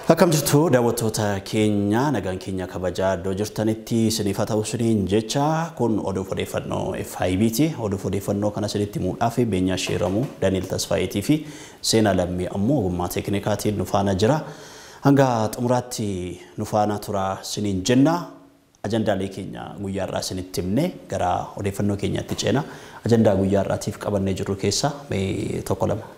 Akkam jirtu daawwattoota keenya, nagaan keenya kabajaa iddoo jirtanitti isiniif haa ta'u isiniin jecha. Kun oduuf odeeffannoo FIB'ti. Oduuf odeeffannoo kana isinitti himuudhaaf Beenyaa Sheeramuu, Daniil Tasfaayitii fi Seenaa Lammii ammoo ogummaa teeknikaatiin nu faana jira. Hanga xumuraatti nu faana turaa isiniin jenna. Ajandaalee keenya guyyaa irraa isinitti himne gara odeeffannoo keenyaatti ceena. Ajandaa guyyaa irraatiif qabannee jirru keessaa mee tokko lama.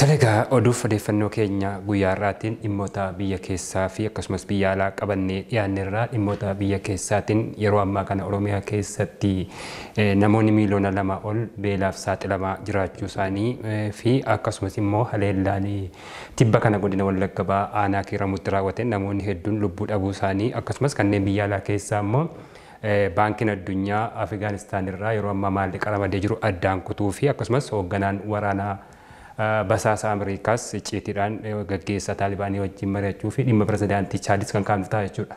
Tole egaa, oduuf odeeffannoo keenya guyyaa har'aatiin dhimmoota biyya keessaa fi akkasumas biyya alaa qabannee dhiyaanneerra. Dhimmoota biyya keessaatiin yeroo ammaa kana Oromiyaa keessatti namoonni miiliyoona 2 ol beelaaf saaxilamaa jiraachuu isaanii fi akkasumas immoo haleellaan tibba kana godina Wallagga Bahaa aanaa Kiiramuutti raawwateen namoonni hedduun lubbuu dhabuu isaanii, akkasumas kanneen biyya alaa keessaa immoo Baankiin Addunyaa Afgaanistaan irraa yeroo ammaa maallaqa ramadee jiru addaan kutuu fi akkasumas hoogganaan waraanaa basaasa Ameerikaas icciitiidhaan gaggeessaa Taalibaanii wajjin mari'achuu fi dhimma pirezidaantii Chaadis kan kaa'amtu ta'a jechuudha.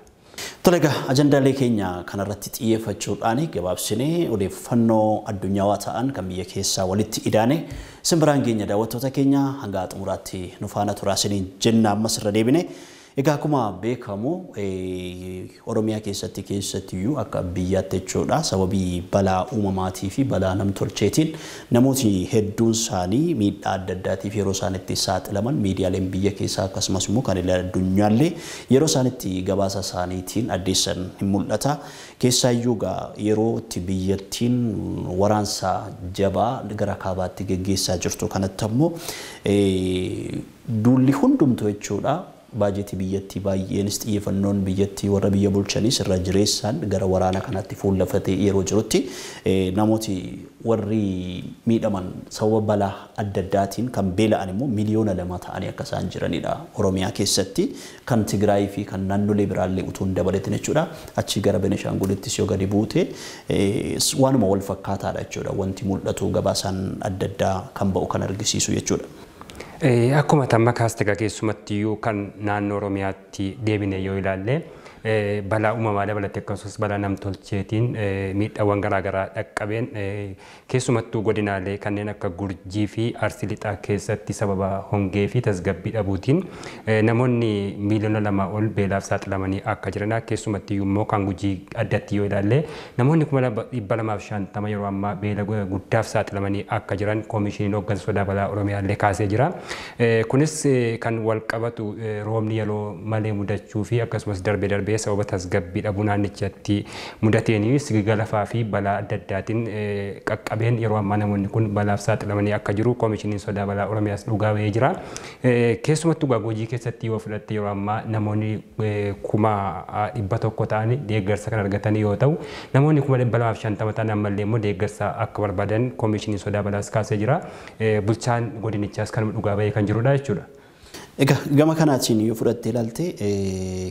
Tole egaa, ajandaalee keenya kanarratti xiyyeeffachuudhaan gabaabsinee odeeffannoo addunyaawaa ta'an kan biyya keessaa walitti idaane isin biraan geenya. Daawwattoota keenya, hanga xumuraatti nu faana turaa isiniin jenna ammas irra deebine. Egaa, akkuma beekamu Oromiyaa keessatti, keessattiyyuu akka biyyaatti jechuudha, sababii balaa uumamaatii fi balaa namtolcheetiin namootni hedduun isaanii miidhaa adda addaatiif yeroo isaan itti saaxilaman miidiyaaleen biyya keessaa akkasumas immoo kan addunyaallee yeroo isaan itti gabaasa isaaniitiin addeessan hin mul'ata. Keessaayyuu egaa yeroo itti biyyattiin waraansa jabaa gara kaabaatti geggeessaa jirtu kanatti ammoo duulli hundumtu jechuudha, baajetii biyyattii baay'eenis, xiyyeeffannoon biyyattii warra biyya bulchanis irra jireessaan gara waraana kanatti fuullafatee yeroo jirutti, namooti warri miidhaman sababa balaa adda addaatiin kan beela'an immoo miliyoona 2 ta'anii akka isaan jiranidha. Oromiyaa keessatti kan Tigraayii fi kan naannolee biraallee utuu hin dabalatin jechuudha. Achii gara Benishaangulittis yoo gadi buute waanuma wal fakkaataadha jechuudha. Wanti mul'atu gabaasaan adda addaa kan ba'u kan argisiisu jechuudha. Akkuma tamma kaaste, keessumattiyyuu kan naannoo Oromiyaatti deebine yoo ilaalle, balaa uumamaa dabalatee akkasumas balaa namtolcheetiin miidhaawwan garaagaraa dhaqqabeen, keessumattuu godinaalee kanneen akka Gurjii fi Arsii Lixaa keessatti sababa hongee fi tasgabbii dhabuutiin namoonni miiliyoona 2 ol beelaaf saaxilamanii akka jiran, keessumattiyyuu immoo kan Gujii addatti yoo ilaalle namoonni 250,000 yeroo ammaa beela guddaaf saaxilamanii akka jiran Koomishiniin Hooggansa Sodaa Balaa Oromiyaa illee kaasee jira. Kunis kan wal qabatu roobni yeroo malee mudachuu fi akkasumas darbee darbee sababa tasgabbii dhabuu naannichatti mudateen sigiga lafaa fi balaa adda addaatiin qaqqabeen yeroo ammaa namoonni kun balaaf saaxilamanii akka jiru Koomishiniin Sodaa Balaa Oromiyaas dhugaa ba'ee jira. Keessumattuu Gujii keessatti yoo fudhatte, yeroo ammaa namoonni 100,000 ta'anii deeggarsa kan argatan yoo ta'u, namoonni 250,000 ta'an ammallee immoo deeggarsa akka barbaadan Koomishiniin Sodaa Balaas kaasee jira. Bulchaan godinichaas kanuma dhugaa ba'ee kan jirudha jechuudha. Egaa, gama kanaatiin yoo fudhattee ilaalte,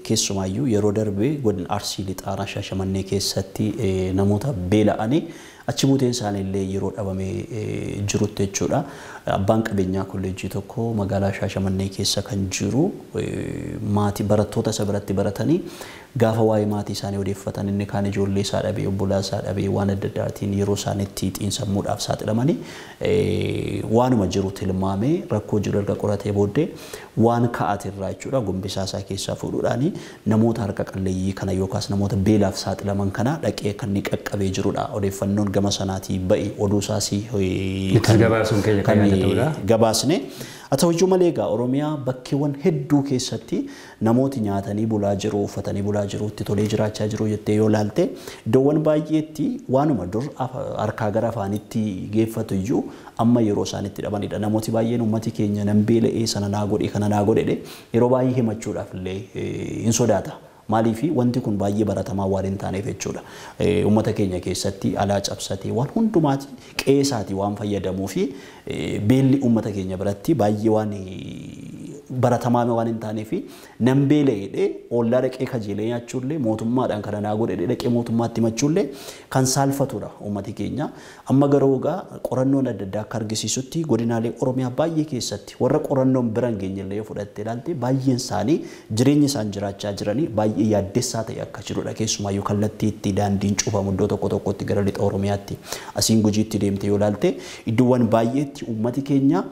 keessumaayyuu yeroo darbe godina Arsii Lixaaraa Shaashamannee keessatti namoota beela'anii achi buuteen isaanii illee yeroo dhabamee jirutti jechuudha. Abbaan qabeenyaa kolleejjii tokko magaalaa Shaashamannee keessa kan jiru maatii barattoota isa biratti baratanii gaafa waa'ee maatii isaanii odeeffatan, inni kaan ijoollee isaa dhabee, obbolaa isaa dhabee, waan adda addaatiin yeroo isaan itti xiinsammuudhaaf saaxilamanii, waanuma jiru tilmaamee rakkoo jiru erga qoratee booddee waan ka'atirraa jechuudha gombisaa isaa keessaa fuudhuudhaani namoota harka qalleeyyii kana yookaas namoota beelaaf saaxilaman kana dhaqee kan inni qaqqabee jirudha. Odeeffannoon gama sanaatii ba'e oduu isaas gabaasuun keenya kan yaadatamudha. Gabaasne. Haa ta'u malee egaa, Oromiyaa bakkeewwan hedduu keessatti namooti nyaatanii bulaa jiru, uffatanii bulaa jiru, itti tolee jiraachaa jiru jettee yoo ilaalte, iddoowwan baay'eetti waanuma dur harkaa gara afaanitti geeffatu iyyuu amma yeroo isaan itti dhabanidha. Namooti baay'een uummati keenya nan beela'ee, sana naa godhe, kana naa godhe yeroo baay'ee himachuudhaaf illee hin sodaata. Maaliif? Wanti kun baay'ee baratamaa waan hin taaneef jechuudha. Uummata keenya keessatti alaa cabsatee waan hundumaati qe'eesaatii waan fayyadamuu fi beelli uummata keenya biratti baay'ee waan baratamaa waan hin taaneef, nan beela'ee ollaa dhaqee kajeelee nyaachuullee, mootummaadhaan kana naa godhe dhaqee mootummaatti himachuullee kan saalfatudha uummati keenya. Amma garuu egaa qorannoon adda addaa akka argisiisutti godinaalee Oromiyaa baay'ee keessatti warra qorannoon bira hin geenyellee yoo fudhatte ilaalte, baay'een isaanii jireenya isaan jiraachaa jiranii baay'ee yaaddessaa ta'e akka jirudha. Keessumaayyuu kallattii itti daandiin cufamu iddoo tokko tokkotti gara lixa Oromiyaatti, asiin Gujiitti deemte yoo ilaalte, iddoowwan baay'eetti uummati keenya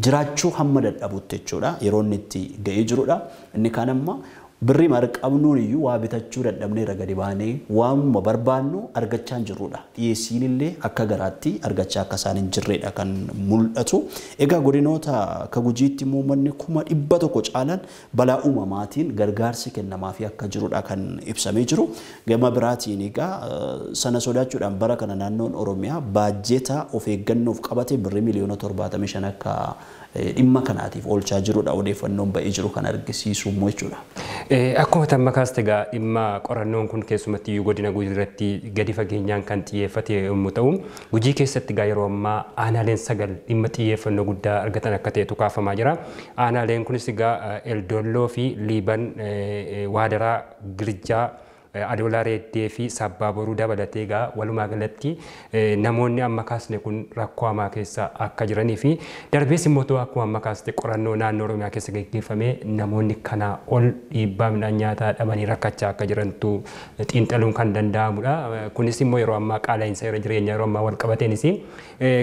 jiraachuu hamma dadhabutti jedhamutti jechuudha. Yeroo inni itti ga'ee jirudha. Inni kaan amma birrii qabnuun iyyuu waa bitachuu dadhabneerra gadi baanee waanuma barbaannu argachaa hin jirrudha. Dhiyeessiin illee akka garaatti argachaa akka isaan hin jirredha kan mul'atu. Egaa godinoota akka Gujiitti immoo uummanni 100,000 caalaan balaa uumamaatiin gargaarsi kennamaafii akka jirudha kan ibsamee jiru. Gama biraatiin egaa sana sodaachuudhaan bara kana naannoon Oromiyaa baajeta of eeggannoof qabate birrii 75 miliyoona akka dhimma kanaatiif oolchaa jirudha odeeffannoon ba'ee jiru kan argisiisu immoo jechuudha. Akkuma tamma kaaste egaa dhimma qorannoon kun keessumatti iyyuu godina Gujii irratti gadi fageenyaan kan xiyyeeffate yommuu ta'u, Gujii keessatti egaa yeroo ammaa aanaaleen 9 dhimma xiyyeeffannoo guddaa argatan akka ta'etu kaafamaa jira. Aanaaleen kunis egaa Eldolloo fi Liiban, Waadaraa, Girjaa, Adoolaa Reeddee fi Sabbaa Boruu dabalatee egaa walumaa galatti namoonni amma kaasne kun rakkoo hamaa keessa akka jiranii fi darbees immoo akkuma amma kaaste qorannoo naannoo Oromiyaa keessa gaggeeffame namoonni kanaa ol dhiibbaa midhaan nyaataa dhabanii rakkachaa akka jirantu xiinxaluun kan danda'amudha. Kunis immoo yeroo ammaa qaala'insa irra jireenya yeroo ammaa wal qabateenis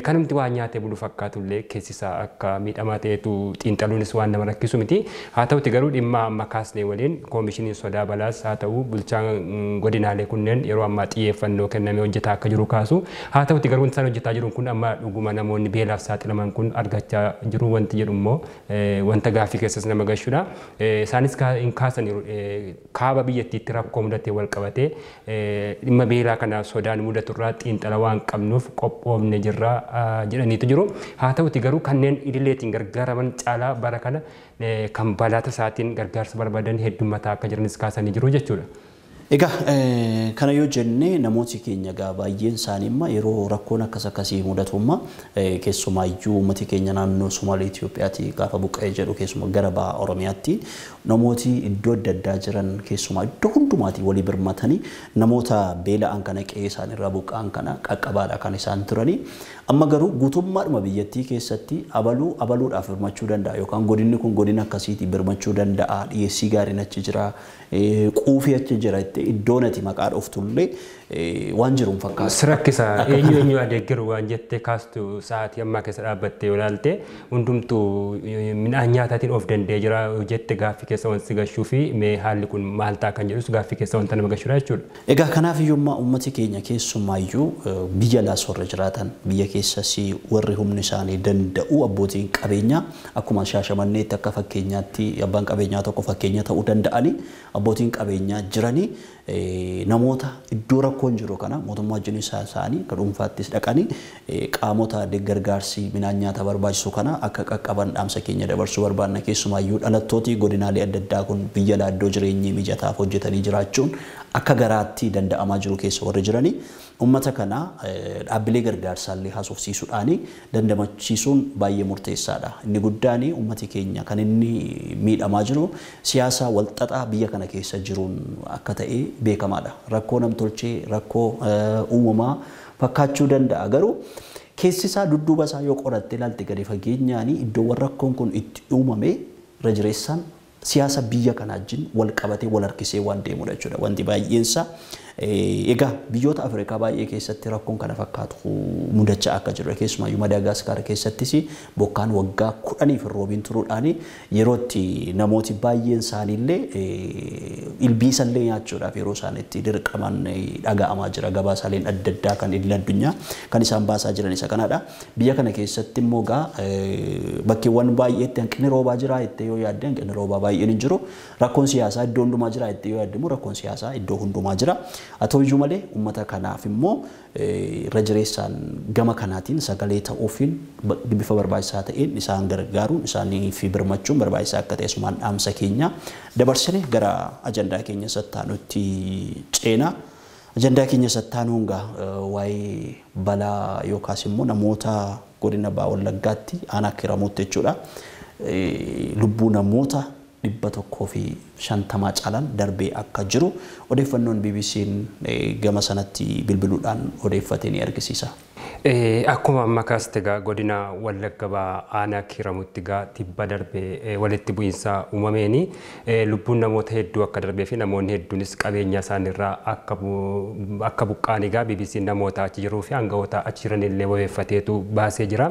kanumti waan nyaatee bulu fakkaatullee keessi isaa akka miidhamaa ta'etu xiinxaluunis waan nama rakkisu miti. Haa ta'uti garuu dhimma amma kaasne waliin koomishiniin sodaa balaas haa ta'u bulchaan godinaalee kunneen yeroo ammaa xiyyeeffannoo kennamee hojjetaa akka jiru kaasu. Haa ta'uti garuu wanti isaan hojjetaa jiru kun amma dhuguma namoonni beelaaf saaxilaman kun argachaa jiru wanti jedhu immoo wanta gaaffii keessas nama gashuudha. Isaanis hin kaasaniiru kaaba biyyattiitti rakkoo mudatee wal qabatee dhimma beelaa kana sodaan mudatu irraa xiinxala waan qabnuuf qophoofne jirra jedhaniitu jiru. Haa ta'uti garuu kanneen idileetiin gargaaraman caalaa bara kana kan balaa tasaatiin gargaarsa barbaadan heddummataa akka jiranis kaasanii jiru jechuudha. Egaa kana yoo jenne namooti keenya egaa baay'een isaanii immoo yeroo rakkoon akkas akkasii mudatu immoo keessumaayyuu uummati keenya naannoo Somaalee Itoophiyaatti gaafa buqqa'ee jedhu keessumaa gara baha Oromiyaatti namooti iddoo adda addaa jiran keessumaa iddoo hundumaatii walii birmatanii namoota beela'an kana qe'ee isaanii irraa buqqa'an kana qaqqabaadha kan isaan turanii. Amma garuu guutummaadhuma biyyattii keessatti abaluudhaaf birmachuu danda'a yookaan godinni kun godina akkasiitii birmachuu danda'a dhiyeessii gaariin achi jira quufii achi jira iddoon ati maqaa dhooftullee waan jiru hin fakkaatu. Sirakkisa eenyu eenyu adeeggaru waan jettee kaastu sa'aatii ammaa keessa dhaabbattee yoo ilaalte hundumtuu midhaan nyaataatiin of danda'ee jira jette gaaffii keessa wanti si gashuu fi mee haalli kun maal ta'a kan jedhus gaaffii keessa wanta nama gashuudha jechuudha. Egaa kanaaf iyyummaa uummati keenya keessumaayyuu biyya alaas warra jiraatan biyya keessas warri humni isaanii danda'u abbootiin qabeenyaa akkuma Shaashamanneetti akka fakkeenyaatti abbaan qabeenyaa tokko fakkeenya ta'uu danda'anii abbootiin qabeenyaa jiranii namoota iddoo rakkoon jiru kana mootummaa wajjin isaanii akka dhuunfaattis dhaqanii qaamota deeggargaarsi midhaan nyaataa barbaachisu kana akka qaqqaban dhaamsa keenya dabarsuu barbaanna. Keessumaayyuu dhalattooti godinaalee adda addaa kun biyya alaa iddoo jireenyi mijataaf hojjetanii jiraachuun akka garaatti danda'amaa jiru keessa warri jiranii uummata kana dhaabbilee gargaarsaallee haasofsiisuudhaan dandamachiisuun baay'ee murteessaadha. Inni guddaan uummati keenya kan inni miidhamaa jiru siyaasa walxaxaa biyya kana keessa jiruun akka ta'e beekamaadha. Rakkoo namtolchee, rakkoo uumamaa fakkaachuu danda'a garuu keessi isaa dudduuba isaa yoo qoratte ilaalte gadi fageenyaan iddoowwan rakkoon kun itti uumame irra jireessaan siyaasa biyya kanaa wajjin wal qabatee wal harkisee waan deemudha jechuudha. Wanti baay'eensa egaa biyyoota Afrikaa baay'ee keessatti rakkoon kana fakkaatu mudachaa akka jirudha. Keessumaayyuu Madaagaskaar keessattis bokkaan waggaa 10 hin roobiin turuudhaan yeroo itti namooti baay'een isaaniillee ilbiisallee nyaachuudhaaf yeroo isaan itti dirqaman dhaga'amaa jira. Gabaasaaleen adda addaa kan idil addunyaa kan isaan baasaa jiran isa kanadha. Biyya kana keessatti immoo egaa bakkeewwan baay'eetti hanqinni roobaa jira jettee yoo yaadde hanqinni roobaa baay'een hin jiru. Rakkoon siyaasaa iddoo hundumaa jira jettee yoo yaadde immoo rakkoon siyaasaa iddoo hundumaa jira. Haa ta'uyyuu malee uummata kanaaf immoo irra jireessaan gama kanaatiin sagalee ta'uufiin bifa barbaachisaa ta'een isaan gargaaruun isaanii fi birmachuun barbaachisaa akka ta'e sumaan dhaamsa keenya dabarsine gara ajandaa keenya sattaanutti ceena. Ajandaa keenya sattaanuun gaa waa'ee balaa yookaas immoo namoota godina Baha Wallaggaatti aanaa Kiiramuutti jechuudha. Lubbuu namoota 185 150 caalan darbee akka jiru odeeffannoon BBC'n gama sanatti bilbiluudhaan odeeffate ni argisiisa. Akkuma amma kaaste egaa godina Wallagga Bahaa aanaa Kiiramutti egaa tibba darbee walitti bu'iinsa uumameeni lubbuun namoota hedduu akka darbee fi namoonni hedduunis qabeenya isaaniirraa akka buqqa'an egaa BBC'n namoota achi jiruu fi aangawoota achi jiran illee wabeeffateetu baasee jira.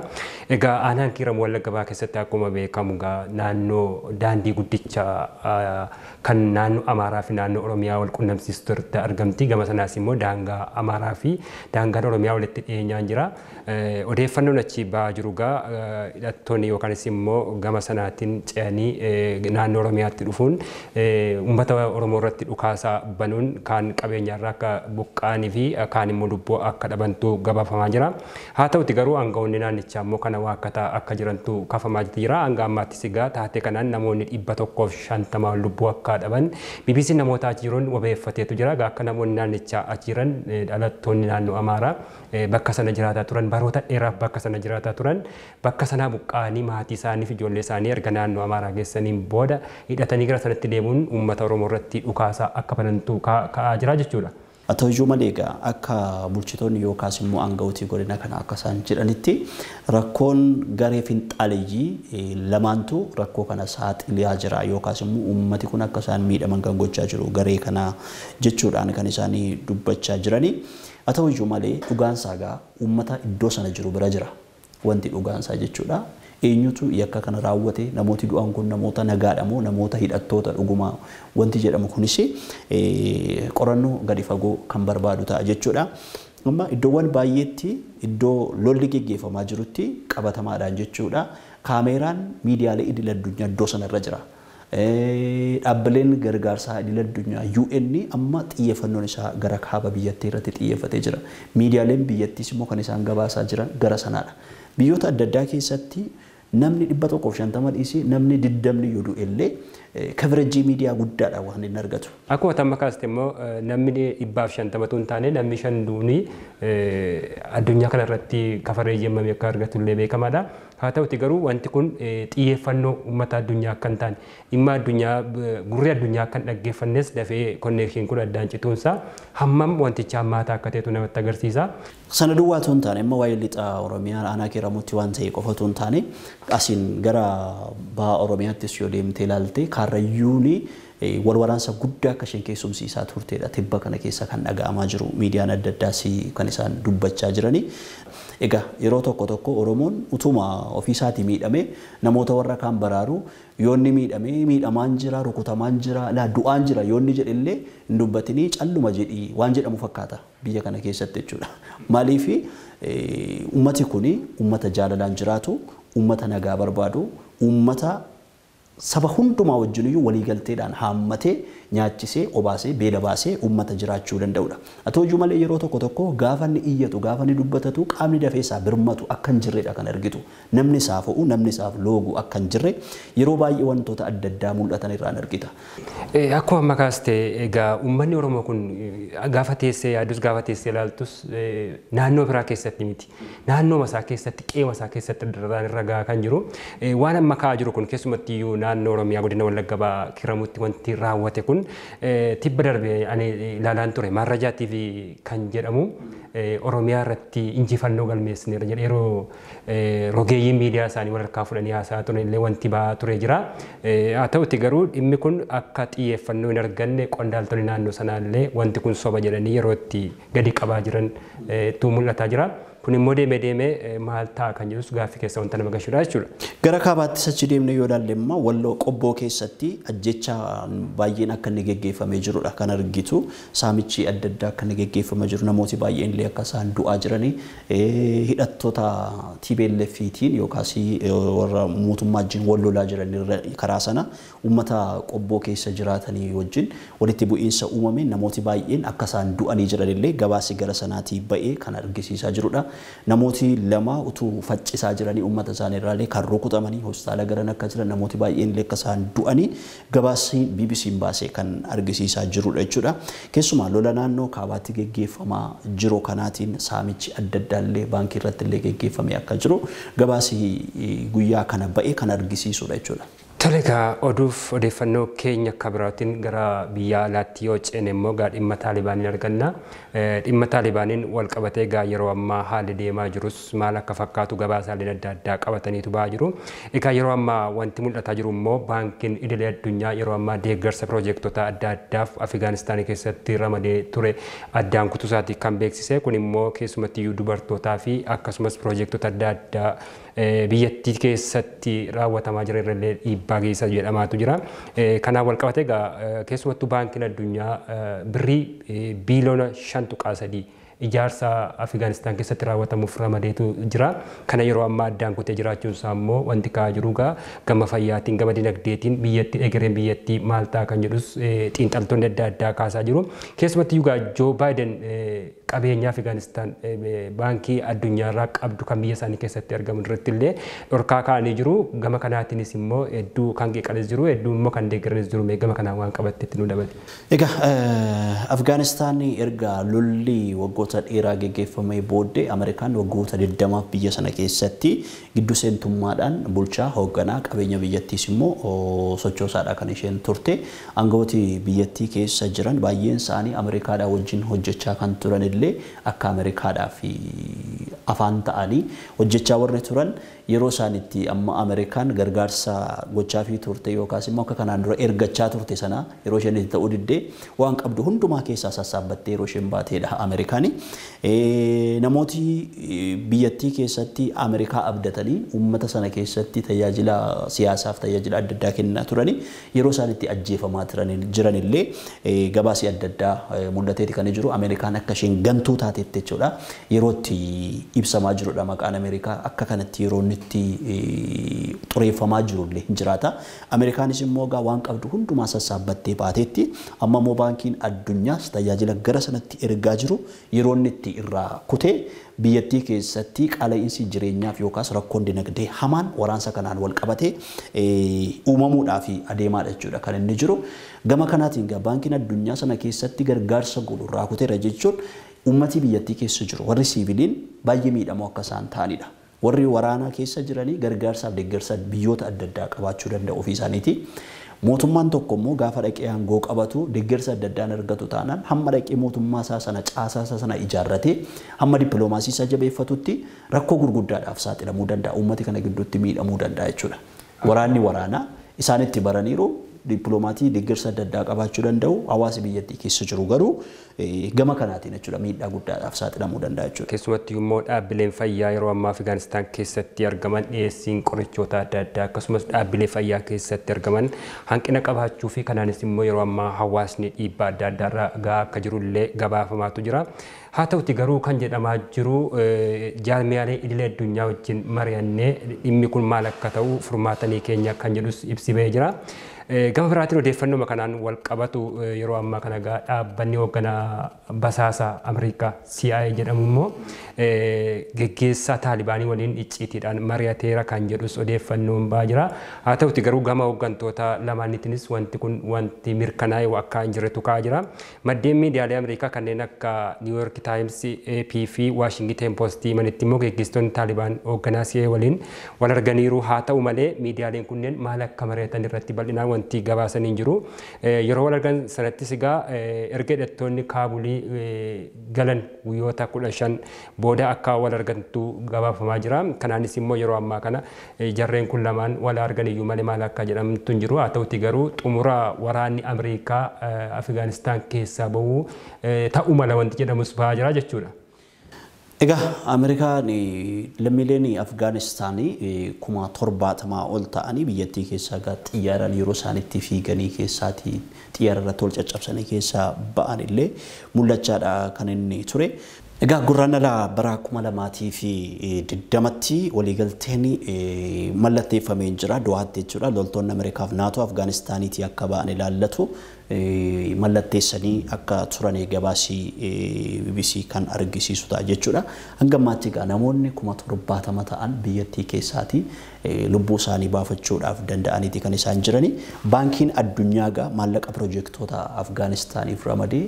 Egaa aanaan Kiiramu Wallagga Bahaa keessatti akkuma beekamu egaa naannoo daandii guddicha kan naannoo Amaaraa fi naannoo Oromiyaa wal qunnamsiistu irratti argamti. Gama sanaas immoo daangaa Amaaraa fi daangaan Oromiyaa walitti dhiyeenyaan jira. Odeeffannoon achi ba'aa jiru egaa hidhattoonni yookaanis immoo gama sanaatiin ce'anii naannoo Oromiyaatti dhufuun uummata Oromoo irratti dhukaasa banuun kaan qabeenyaarraa akka buqqa'anii fi kaan immoo lubbuu akka dhabantu gabaafamaa jira. Haa ta'uti garuu aangawoonni naannichaa immoo kana waakkataa akka jirantu kafamaa jira. Hanga ammaattis egaa taatee kanaan namoonni 150 lubbuu akka dhaban BBC namoota achi jiran wabeeffateetu jira. Egaa akka namoonni naannichaa achi jiran dhalattoonni naannoo Amaaraa bakka sana jiraataa turan baroota dheeraaf bakka sana jiraataa turan bakka sanaa buqqa'anii maatii isaanii fi ijoollee isaanii erga naannoo Amaaraa geessaniin booda hidhatanii gara sanatti deemuun uummata Oromoo irratti dhukaasaa akka banantu ka'aa jira jechuudha. Haa ta'u malee egaa akka bulchitoonni yookaas immoo aangawotii godina kana akka isaan jedhanitti rakkoon garee finxaaleeyyii lamaantu rakkoo kana saaxilaa jira yookaas immoo uummati kun akka isaan miidhaman kan gochaa jiru garee kana jechuudhaan kan isaanii dubbachaa jirani. Haa ta'u malee dhugaansaa egaa uummata iddoo sana jiru bira jira wanti dhugaansaa jechuudha. Eenyutu yakka kana raawwate namooti du'an kun namoota nagaadha moo namoota hidhattoota dhugumaa wanti jedhamu kunis qorannoo gadi fagoo kan barbaadu ta'a jechuudha. Amma iddoowwan baay'eetti iddoo lolli geggeeffamaa jirutti qabatamaadhaan jechuudha. Kaameeraan miidiyaalee idil addunyaa iddoo sanarra jira. Dhaabbileen gargaarsaa idil addunyaa UN amma xiyyeeffannoon isaa gara kaaba biyyattii irratti xiyyeeffatee jira. Miidiyaaleen biyyattiis immoo kan isaan gabaasaa jiran gara sanaadha. Biyyoota adda addaa keessatti namni 150 dhiisee namni 20 yoo du'e illee kaverejii miidiyaa guddaadha waan inni argatu. Akkuma tamma kaaste immoo namni 150 hin taane namni 5 duuni addunyaa kanarratti kafareejii hammamii akka argatu illee beekamaadha. Haa ta'uti garuu wanti kun xiyyeeffannoo uummata addunyaa akka hin taane dhimma addunyaa gurri addunyaa akka hin dhaggeeffannes dafee konneekshin kun addaan cituunsaa hammam wanticha hammaataa akka ta'etu namatti agarsiisa. Sana duwwaa otoo hin taane amma waa'ee lixa Oromiyaa aanaa Kiiramuutti waan ta'e qofa otoo hin taane asiin gara baha Oromiyaattis yoo deemtee ilaalte Karrayyuun wal waraansa guddaa akka isheen keessumsiisaa turtedha. Tibba kana keessa kan dhaga'amaa jiru miidiyaan adda addaas kan isaan dubbachaa jirani. Egaa yeroo tokko tokko Oromoon utuma ofiisaatii miidhamee namoota warra kaan baraaru yoonni miidhamee miidhamaan jira rukutamaan jira laa du'aan jira yoonni jedhellee hin dubbatinii calluma jedhii waan jedhamu fakkaata biyya kana keessatti jechuudha. Maaliif uummati kuni uummata jaalalaan jiraatu, uummata nagaa barbaadu, uummata saba hundumaa wajjin iyyuu waliigalteedhaan haammatee nyaachisee obaasee beela baasee uummata jiraachuu danda'udha. Haa ta'u malee yeroo tokko tokko gaafa inni iyyatu gaafa inni dubbatatu qaamni dafee isaa birmatu akka hin jirredha kan argitu. Namni isaaf ho'u namni isaaf loogu akka hin jirre yeroo baay'ee wantoota adda addaa mul'atan irraan argita. Akkuma amma kaaste egaa uummanni Oromoo kun gaafa teessee yaadus gaafa teessee ilaaltus naannoo biraa keessatti miti. Naannoo masaa keessatti qe'ee masaa keessatti dararaan irra gahaa kan jiru. Waan amma ka'aa jiru kun keessumatti iyyuu naannoo Oromiyaa godina Wallagga Bahaa Kiiramuutti wanti raawwate kun tibba darbe ani ilaalaan ture Maarrajaa TV kan jedhamu Oromiyaa irratti injifannoo galmeessineera jedhee yeroo rogeeyyiin miidiyaa isaanii wal harkaa fudhanii haasa'aa turan illee wanti ba'aa ture jira. Haa ta'uti garuu dhimmi kun akka xiyyeeffannoo hin arganne qondaaltonni naannoo sanaa illee wanti kun soba jedhanii yeroo itti gadi qabaa jiran tu mul'ataa jira. Kun immoo deemee deemee maal ta'a kan jedhus gaaffii keessa wanta nama gashuudha jechuudha. Gara kaabaattis achi deemnee yoo ilaalle immoo Walloo Qobboo keessatti ajjechaan baay'een akka inni geggeeffamee jirudha kan argitu. Saamichi adda addaa akka inni geggeeffamaa jiru namooti baay'een illee akka isaan du'aa jiranii hidhattoota TPLF-tiin yookaas warra mootummaa wajjin wal lolaa jiran karaa sana uummata Qobboo keessa jiraatanii wajjin walitti bu'iinsa uumame namooti baay'een akka isaan du'anii jiran illee gabaasi gara sanaatii ba'ee kan argisiisaa jirudha. Namooti lama utuu faccisaa jiranii uummata isaanii irraallee kan rukutamanii hospitaala garan akka jiran namooti baay'een illee akka isaan du'anii gabaasi BBC'n baasee kan argisiisaa jirudha jechuudha. Keessumaa lola naannoo kaabaatti geggeeffamaa jiru kanaatiin saamichi adda addaa illee baankii irratti illee geggeeffamee akka jiru gabaasi guyyaa kana ba'ee kan argisiisudha jechuudha. Tole egaa oduuf odeeffannoo keenya akka biraatiin gara biyya alaatti yoo ceene immoo egaa dhimma Taalibaaniin arganna. Dhimma Taalibaaniin wal qabatee egaa yeroo ammaa haalli deemaa jirus maal akka fakkaatu gabaasaaleen adda addaa qabataniitu ba'aa jiru. Egaa yeroo ammaa wanti mul'ataa jiru immoo baankiin idilee addunyaa yeroo ammaa deeggarsa piroojektota adda addaaf Afgaanistaan keessatti ramadee ture addaan kutuusaati kan beeksise. Kun immoo keessumattiyyuu dubartootaa fi akkasumas piroojektota adda addaa biyyattii keessatti raawwatamaa jiran irrallee dhiibbaa geessa jedhamaatu jira. Kanaan wal qabatee egaa keessumattuu baankiin addunyaa birrii biiliyoona 5.3 ijaarsa Afgaanistaan keessatti raawwatamuuf ramadeetu jira. Kana yeroo ammaa addaan kutee jiraachuun isaa immoo wanti ka'aa jiru egaa gama fayyaatiin gama dinagdeetiin biyyattii egereen biyyattii maal ta'a kan jedhus xiinxaltoonni adda addaa kaasaa jiru. Keessumattuu egaa Joo Baayiden qabeenya Afgaanistaan baankii addunyaarraa qabdu kan biyya isaanii keessatti argamu irratti illee dhorkaa kaa'anii jiru. Gama kanaatiinis immoo hedduu kan qeeqanis jiru, hedduu immoo kan deeggaranis jiru. Mee gama kanaan waan qabattetti nu dabali. Egaa Afgaanistaan erga lolli waggoota dheeraa geggeeffamee booddee Ameerikaan waggoota 20 biyya sana keessatti giddu seentummaadhaan bulchaa hoogganaa qabeenya biyyattiis immoo sochoosaadha kan isheen turte. Aangawooti biyyattii keessa jiran baay'een isaanii Ameerikaadhaa wajjin hojjechaa kan turan illee akka Ameerikaadhaaf afaan ta'anii hojjechaa warri turan yeroo isaan itti amma Ameerikaan gargaarsa gochaafii turte yookaas immoo akka kanaan dura ergachaa turte sana yeroo isheen itti ta'uu diddee waan qabdu hundumaa keessaa sassaabbattee yeroo isheen baateedha Ameerikaani. Namooti biyyattii keessatti Ameerikaa abdatanii uummata sana keessatti tajaajila siyaasaaf tajaajila adda addaa kennaa turanii yeroo isaan itti ajjeefamaa jiran illee gabaasii adda addaa mul'ateeti kan jiru. Ameerikaan akka isheen gantuu taatetti jechuudha yeroo itti ibsamaa jirudha maqaan Ameerikaa akka kanatti yeroo inni itti xureeffamaa jirullee hin jiraata. Ameerikaanis immoo egaa waan qabdu hundumaa sassaabbattee baateetti amma immoo baankiin addunyaas tajaajila gara sanatti ergaa jiru yeroo inni itti irraa kutee biyyattii keessatti qaala'insi jireenyaaf yookaas rakkoon dinagdee hamaan waraansa kanaan wal qabatee uumamuudhaaf adeemaadha jechuudha kan inni jiru. Gama kanaatiin egaa baankiin addunyaa sana keessatti gargaarsa godhu irraa kuteera jechuun uummati biyyattii keessa jiru warri siiviliin baay'ee miidhamoo akka isaan ta'anidha. Warri waraanaa keessa jiranii gargaarsaaf deeggarsa biyyoota adda addaa qabaachuu danda'u ofii isaaniiti. Mootummaan tokko immoo gaafa dhaqee aangoo qabatu deeggarsa adda addaan argatu taanaan hamma dhaqee mootummaa isaa sana caasaa isaa sana ijaarratee hamma dippiloomaasii isaa jabeeffatutti rakkoo gurguddaadhaaf saaxilamuu danda'a. Uummati kana gidduutti miidhamuu danda'a jechuudha. Waraanni waraanaa isaan itti baraniiru dippiloomatii deeggarsa adda addaa qabaachuu danda'u hawaasi biyyattii keessa jiru garuu gama kanaatiin jechuudha miidhaa guddaadhaaf saaxilamuu danda'a jechuudha. Keessumattuu immoo dhaabbileen fayyaa yeroo ammaa Afgaanistaan keessatti argaman dhiyeessiin qorichoota adda addaa akkasumas dhaabbilee fayyaa keessatti argaman hanqina qabaachuu fi kanaanis immoo yeroo ammaa hawaasni dhiibbaa adda addaarra gahaa akka jirullee gabaafamaatu jira. Haa ta'uti garuu kan jedhamaa jiru jaarmiyaalee idilee addunyaa wajjin mari'annee dhimmi kun maal akka ta'u furmaatanii keenya kan jedhus ibsi bahee jira. Gama biraatiin odeeffannoo kanaan wal qabatu yeroo ammaa kana egaa dhaabbanni hoogganaa basaasa Ameerikaa CIA jedhamu immoo geggeessaa Taalibaanii waliin icciitiidhaan mari'ateera kan jedhus odeeffannoon ba'aa jira. Haa ta'uti garuu gama hooggantoota lamaaniitiinis wanti kun wanti mirkanaa'e akka hin jirretu ka'aa jira. Maddeen miidiyaalee Ameerikaa kanneen akka New York Times, AP fi Washington Post himanitti immoo geggeessitoonni Taalibaan hoogganaa CIA waliin wal arganiiru. Haa ta'u malee miidiyaaleen kunneen maal akka mari'atan irratti bal'inaan wanti gabaasanii hin jiru. Yeroo wal argan sanattis egaa erga hidhattoonni Kaabulii galan guyyoota 15 booda akka wal argantu gabaafamaa jira. Kanaanis immoo yeroo ammaa kana jarreen kun lamaan wal argan iyyuu malee maal akka jedhamtu hin jiru. Haa ta'uti garuu xumura waraanni Ameerikaa Afgaanistaan keessaa bahu ta'uu mala wanti jedhamus bahaa jira jechuudha. Egaa Ameerikaan lammiileen Afgaanistaanii 70,000 ol ta'anii biyyattii keessaa egaa xiyyaaraan yeroo isaan itti fiiganii keessaatii xiyyaara irratti ol caccabsanii keessaa ba'an illee mul'achaadha kan inni ture. Egaa gurraandhala bara 2020tti waliigalteen mallatteeffamee jira Dohaatti jechuudha. Loltoonni Ameerikaaf Naatoo Afgaanistaaniitii akka ba'an ilaallatu Mallatteessanii akka turan gabaasii BBC kan argisiisu ta'a jechuudha. Hanga ammaatti egaa namoonni 70,000 ta'an biyyattii keessaatii lubbuu isaanii baafachuudhaaf danda'aniiti kan isaan jirani. Baankiin addunyaa egaa maallaqa piroojeektoota Afgaanistaaniif ramadee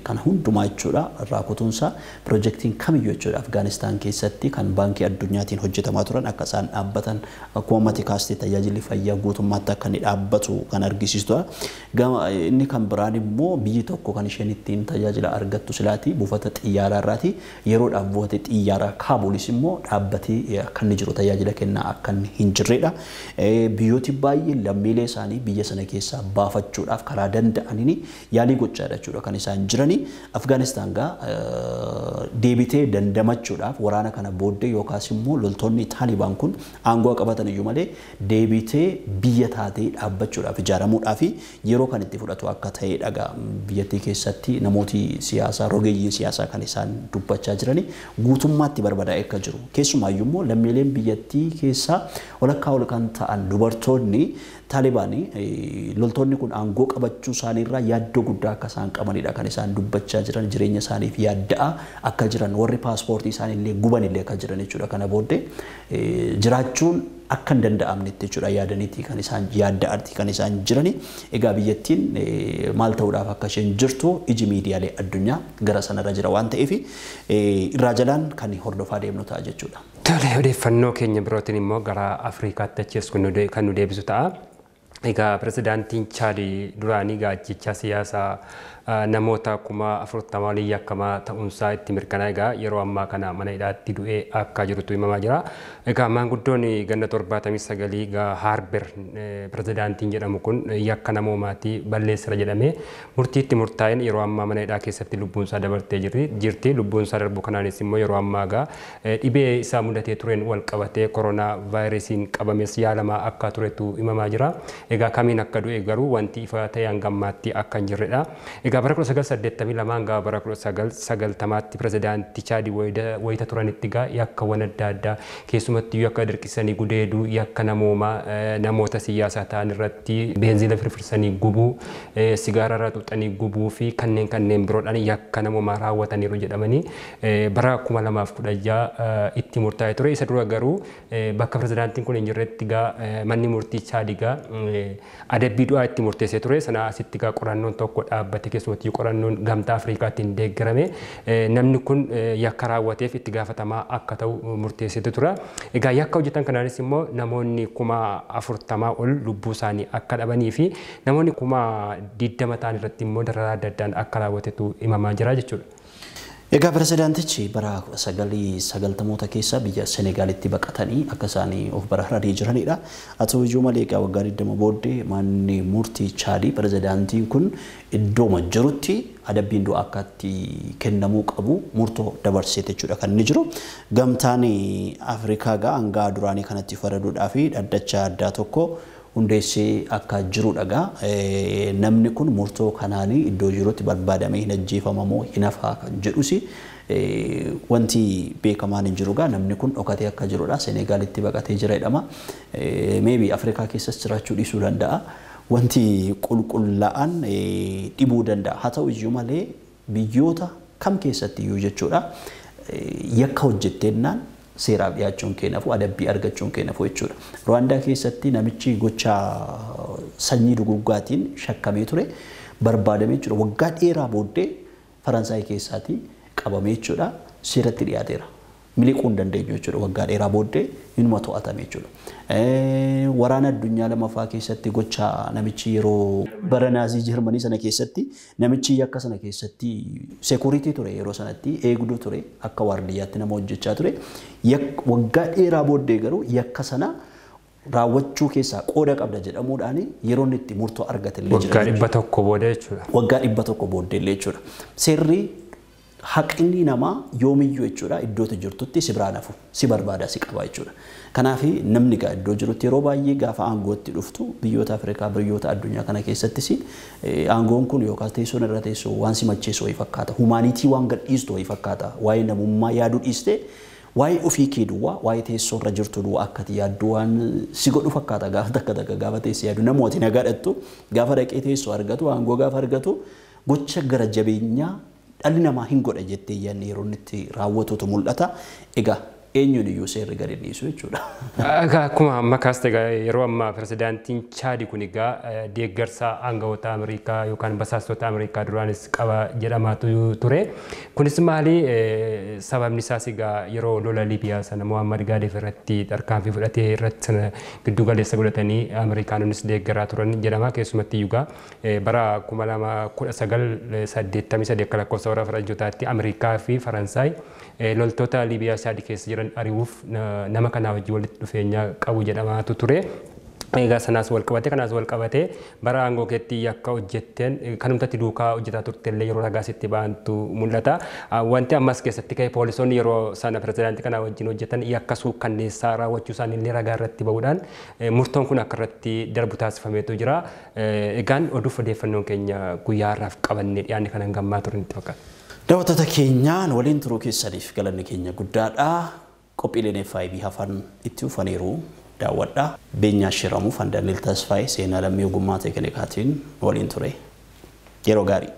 kan hundumaa jechuudha irraa kutuunsaa piroojeektiin kamiyyuu jechuudha Afgaanistaan keessatti kan baankii addunyaatiin hojjetamaa turan akka isaan dhaabbatan akkuma mati kaastee tajaajilli fayyaa guutummaatti akka inni dhaabbatu kan argisiisudha. Inni kan biraan immoo biyyi tokko kan isheen ittiin tajaajila argattu silaati buufata xiyyaaraa irraati yeroodhaaf buufata xiyyaaraa Kaabulis immoo dhaabbatee akka inni jiru tajaajila kennaa akka inni hin jirredha. Biyyooti baay'een lammiilee isaanii biyya sana keessaa baafachuudhaaf karaa danda'aniin yaalii gochaadha jechuudha kan isaan jirani. Afgaanistaan gaa deebitee dandamachuudhaaf waraana kana booddee yookaas immoo loltoonni Taalibaan kun aangoo qabatan iyyuu malee deebitee biyya taatee dhaabbachuudhaaf ijaaramuudhaaf yeroo kan itti fudhatu akka ta'e dhagaa biyyattii keessatti namooti siyaasaa rogeeyyiin siyaasaa kan isaan dubbachaa jirani guutummaatti barbadaa'ee akka jiru. Keessumaayyuu immoo lammiileen biyyattii keessaa walakkaa ol kan ta'an dubartoonni Taalibaanii loltoonni kun aangoo qabachuu isaaniirraa yaaddoo guddaa akka isaan qabanidha kan isaan dubbachaa jiran jireenya isaaniif yaadda'a akka jiran warri paaspoortii isaaniillee gubanillee akka jiran jechuudha. Kana booddee jiraachuun akka hin danda'amnetti jechuudha yaadaniiti kan isaan yaadda'aati kan isaan jirani. Egaa biyyattiin maal ta'uudhaaf akka isheen jirtu iji miidiyaalee addunyaa gara sanarra jira waan ta'eef irraa jalaan kan hordofaa deemnu ta'a jechuudha. Tole odeeffannoo keenya birootiin immoo gara Afrikaatti achi kan nu deebisu ta'a. Egaa pirezidaantiin Chaad duraanii gaajjichaa siyaasaa namoota 40,000 waliin yakkamaa ta'uunsaa itti mirkanaa'e egaa yeroo ammaa kana mana hidhaatti du'ee akka jirutu himamaa jira. Egaa maanguddoon ganna 79 egaa Haarber pirezidaantiin jedhamu kun yakka namoomaatii balleessira jedhamee murtiitti murtaa'een yeroo ammaa mana hidhaa keessatti lubbuunsaa dabartee jirti. Lubbuunsaa darbu kanaanis immoo yeroo ammaa egaa dhibee isaa mudatee tureen wal qabatee koronaa vaayirasiin qabames yaalamaa akka turetu himamaa jira. Egaa kamiin akka du'e garuu wanti ifa ta'e hanga ammaatti akka hin jirredha. Egaa bara 1982 hanga bara 1990tti pirezidaantii Chaad wayita turanitti egaa yakkawwan adda addaa keessumattuu yakka dirqisanii gudeeduu, yakka namoomaa namoota siyaasaa ta'an irratti beenzila firfirsanii gubuu, sigaara irraa xuuxanii gubuu fi kanneen biroodhaan yakka namoomaa raawwataniiru jedhamanii bara 2016 itti murtaa'e ture. Isa dura garuu bakka pirezidaantiin kun hin jirretti egaa manni murtii Chaad egaa adabbii du'aa itti murteessee ture. Sana asitti egaa qorannoon tokko dhaabbate keessumattuu qorannoon gamtaa Afrikaatiin deeggarame namni kun yakka raawwateef itti gaafatamaa akka ta'u murteessee ture. Egaa yakka hojjetan kanaanis immoo namoonni 40,000 ol lubbuu isaanii akka dhabanii fi namoonni 20,000 ta'an irratti immoo dararaa adda addaan akka raawwatetu himamaa jira jechuudha. Egaa pirezidaantichi bara 1990moota keessa biyya Senegaalitti baqatanii akka isaanii of baraaranii jiranidha. Haa ta'u iyyuu malee egaa waggaa 20 booddee manni murtii Chaadii pirezidaantiin kun iddooma jirutti adabbiin du'aa akka itti kennamuu qabu murtoo dabarsee jechuudha kan inni jiru. Gamtaan Afrikaa egaa hangaa duraanii kanatti faraduudhaa fi dhaddacha addaa tokko hundeessee akka jirudha egaa. Namni kun murtoo kanaanii iddoo jirutti barbaadamee hin ajjeefamamoo hin hafaa kan jedhus wanti beekamaan hin jiru egaa namni kun dhokatee akka jirudha. Senegaalitti baqatee jira jedhama. Maybe Afrikaa keessas jiraachuu dhiisuu danda'a. Wanti qulqullaa'an dhibuu danda'a. Haa ta'u iyyuu malee biyyoota kam keessatti iyyuu jechuudha yakka hojjetteennaan seeraaf dhiyaachuun keenyafu adabbii argachuun keenyafu jechuudha. Ruwaandaa keessatti namichi gocha sanyii duguggaatiin shakkamee ture barbaadamee jechuudha. Waggaa dheeraa booddee Faransaay keessaatii qabamee jechuudha seeratti dhiyaateera. Miliquu hin dandeenyu jechuudha. Waggaa dheeraa booddee inuma to'atame jechuudha. Waraana addunyaa lamaffaa keessatti gocha namichi yeroo bara Naazii Jarmanii sana keessatti namichi yakka sana keessatti seekuritii ture yeroo sanatti eegduu ture akka waardiyyaatti nama hojjechaa ture. Waggaa dheeraa booddee garuu yakka sana raawwachuu keessaa qooda qabda jedhamuudhaan yeroo inni itti murtoo argate illee jira. Waggaa 100 booda jechuudha. Waggaa 100 booddee illee jechuudha. Seerri haqni namaa yoomiyyuu jechuudha iddootti jirtutti si biraan hafu si barbaada si qaba jechuudha. Kanaaf namni egaa iddoo jirutti yeroo baay'ee gaafa aangootti dhuftu biyyoota Afrikaa biyyoota addunyaa kana keessattis aangoon kun yookaas teessoon irra teessoo waan si macheessu wayii fakkaata. Humaanitii waan gadhiistu wayii fakkaata. Waa'ee namummaa yaaduu dhiistee Waa'ee ofii kee duwwaa, waa'ee teessoo irra jirtu duwwaa akka ati yaaddu waan si godhu fakkaata. Gaafa takka takka gaafa teessee yaaddu, namooti nagaadhattu gaafa dhaqee teessoo argatu, aangoo gaafa argatu, gocha gara jabeenyaa dhalli namaa hin godha jettee yaadne yeroo inni itti raawwatutu mul'ata. Egaa eenyuun iyyuu seerri gadi dhiisu jechuudha. Egaa akkuma amma kaaste, egaa yeroo ammaa pirezidaantiin Chaadi kun egaa deeggarsa aangawoota Ameerikaa yookaan basaastota Ameerikaa duraanis qaba jedhamaatu ture. Kunis maali, sababni isaas egaa yeroo lola Liibiyaa sana Muhammad Gaadaaf irratti tarkaanfii fudhatee irratti sana giddu galeessa godhatanii Ameerikaanonnis deeggaraa turan jedhama. Keessumatti egaa bara 2019 83 akka lakkoofsa warra Faranjootaatti Ameerikaa fi Faransaay loltoota Liibiyaa Chaadi keessa jiran ari'uuf nama kanaa wajjin walitti dhufeenya qabu jedhamaatu ture. Egaa sanaas wal qabate, kanaas wal qabate, bara aangoo keetti yakka hojjetteen kanumtatti duukaa hojjetaa turte illee yeroo ragaa sitti ba'antu mul'ata. Wanti ammas keessatti ka'e, poolisoonni yeroo sana pirezidaantii kanaa wajjin hojjetan yakka suukkanneessaa raawwachuu isaanii illee ragaa irratti ba'uudhaan murtoon kun akka irratti darbu taasifameetu jira. Egaan oduuf odeeffannoon keenya guyyaa har'aaf qabannee dhiyaanne kanan gammaa turan itti fakkaata. Daawwattoota keenyaan waliin turuu keessaniif galanni keenya guddaadha. Qophiileen FIB hafan itti ufaniiru, daawwadha. Beenyaa Shiramuuf, Daani'el Tasfaayee, Seenaa Lammii ogummaa teeknikaatiin waliin ture. Yeroo gaarii.